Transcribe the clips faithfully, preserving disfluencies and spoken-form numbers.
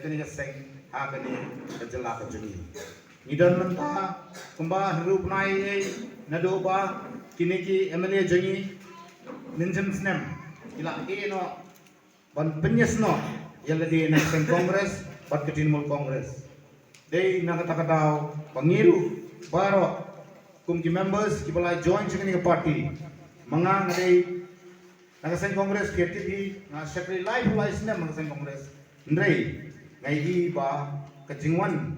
kane ka seng ha kane ka jylla ka jong ngi. Ngi don mynta kumba hynriew bnai ei naduh ba kine ki M L A jong ngi mynjur snem ki la ïeh noh ban pynïasnoh ïa lade na ka seng Congress bad ka Trinamool Congress. Dei na kata ka daw ba ngi ruh baroh kum ki members kiba la join sha kane ka party. Ma nga nga dei na ka seng Congress, phi tip hi, nga shakri laiphew lai snem na ka seng Congress. Hynrei nga ïohi ba ka jingwan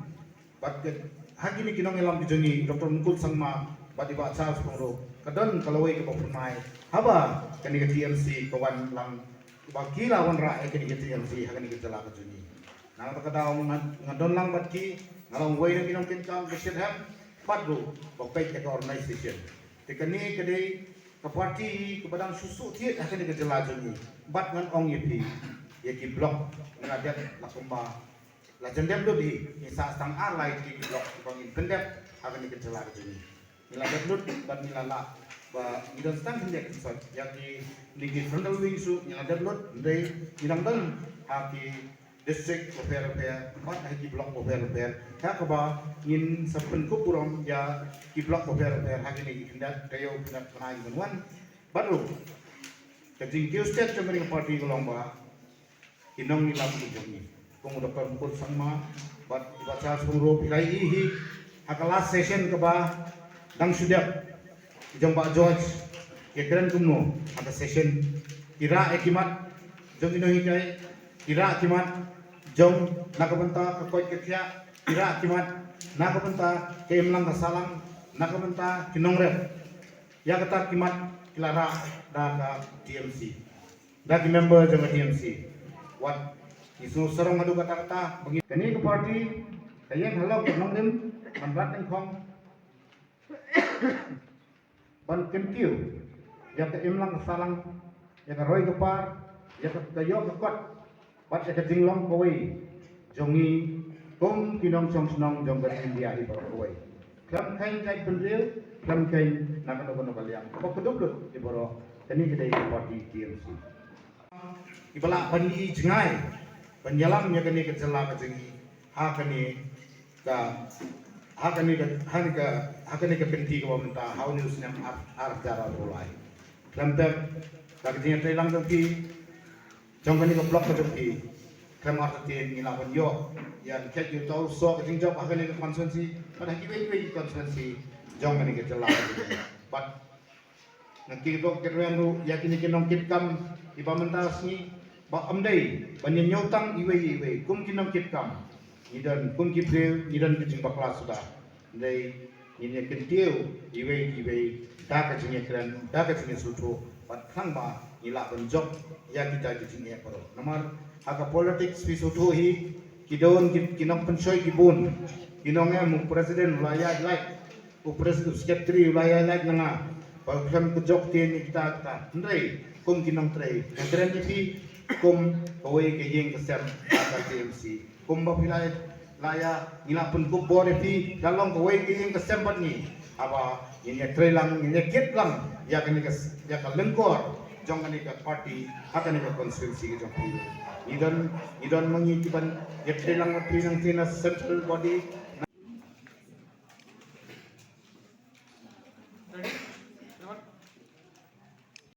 bad ka, ha kine ki nongïalam ki jong ngi, Doctor Mukul Sangma bad i Bah Charles Pyngrope, ka don ka lawei kaba pynmai haba kane ka T M C ka wan lang, ba ki la wanrah ïa kane ka T M C ha kane ka jylla ka jong ngi. Na kata ka daw nga, nga don lang bad ki, nga long uwei na ki nongkitkam ba shitrhem bad ruh ba peit ïa ka organisation. Te kane ka dei ka party kaba dang shu shu thied ha kane ka jylla jong ngi. Bad ngan ong ïa phi, ïa ki block ngi la dep la kumba la jan dep lut hi, ngi sah tang ar lai ki block kiba ngin pyndep ha kane ka jylla ka jong ngi. Ngi la dep lut bad ngi la lah ba ngi don tang khyndiat khynsoit, ïa kine ki frontal wing shuh ngi la dep lut, hynrei ngi dang don ha ki district bapher bapher bad ha ki block bapher bapher, ha kaba ngin sa pynkup burom ïa ki block bapher bapher ha kine ki khyndiat taïew khyndiat bnai ban wan. Bad ruh ka jingkiew stet jong kane ka party ka long ba ki nongïalam ki jong ngi, kum u Doctor Mukul Sangma bad i Bah Charles Pyngrope, phi la ïohi hi ha ka last session kaba dang shu dep, ki jong Bah George ki kren kumno ha ka session, ki rah ïa ki mat jong ki nonghikai, ki rah ki mat jong na ka bynta ka koit ka khiah, ki rah ki mat na ka bynta ka imlang ka sahlang, na ka bynta ki nongrep. Ïa kata ki mat ki la rah da ka T M C, da ki member jong ka T M C. Wat ngi sngewsarong haduh katta katta ba ngi, kane ka party ka ïeng halor ka nongrim ban rat nyngkong ban kyntiew ïa ka imlang ka sahlang, ïa ka roi ka par, ïa ka, ka ïoh ka kot bad ïa ka jinglong kawei jong ngi kum ki nongshong shnong jong ka India hi baroh kawei. Khlem kheiñ jaitbynriew, khlem kheiñ na kano kano ka liang, kaba kdup lut hi baroh. Kane ka dei ka party T M C. Kiba lah ban ïohi jngai ban ïalam ïa kane ka jylla ka jong ngi ha kane ka, ha kane ka, ha kane ka, ha kane ka kynti kaba mynta ha une u snem ar, ar hajar arphew lai. Khlem pep da ka jingïatreilang jong phi jong kane ka block ka jong phi, khlem artatien ngi lah ban ïoh ïa, ngi khet ïa uta u soh ka jingjop ha kane ka constituency bad ha kiwei kiwei ki constituency jong kane ka jylla ka jong ngi. Bad nga kyrpad kyrpad ruh ïa kine ki nongkitkam kiba mynta ka sngi ba ym dei ban ïa ñiew tang iwei ïa iwei, kum ki nongkitkam ngi don, kum ki briew ngi don ki jingbakla suda. Hynrei ngin ïa kyntiew iwei ïa iwei da ka jingïakren, da ka jingïasngewthuh bad khnang ba ngi lah ban jop ïa kita ki jingeh baroh. Namar ha ka politics phi sngewthuh hi, ki don ki, ki nongpynshoi ki bun, ki nong em u president u la ïaid lait, u pres, u secretary u la ïaid lait na nga ba khlem ka jop ktien ïa kita kita. Hynrei kum ki nongtrei, nga kren ïa phi kum kawei ka ïing ka sem ha ka T M C. Kumba phi la, la ïa, ngi la pynkup bor ïa phi, la long kawei ka ïing ka sem bad ngi. Haba ngin ïa trei lang, ngin ïa kit lang ïa kane ka, ïa ka lyngkor jong kane ka party ha kane ka constituency ka jong phi. Ngi don, ngi don ma ngi kiban ïa trei lang bad phi nangta na central body,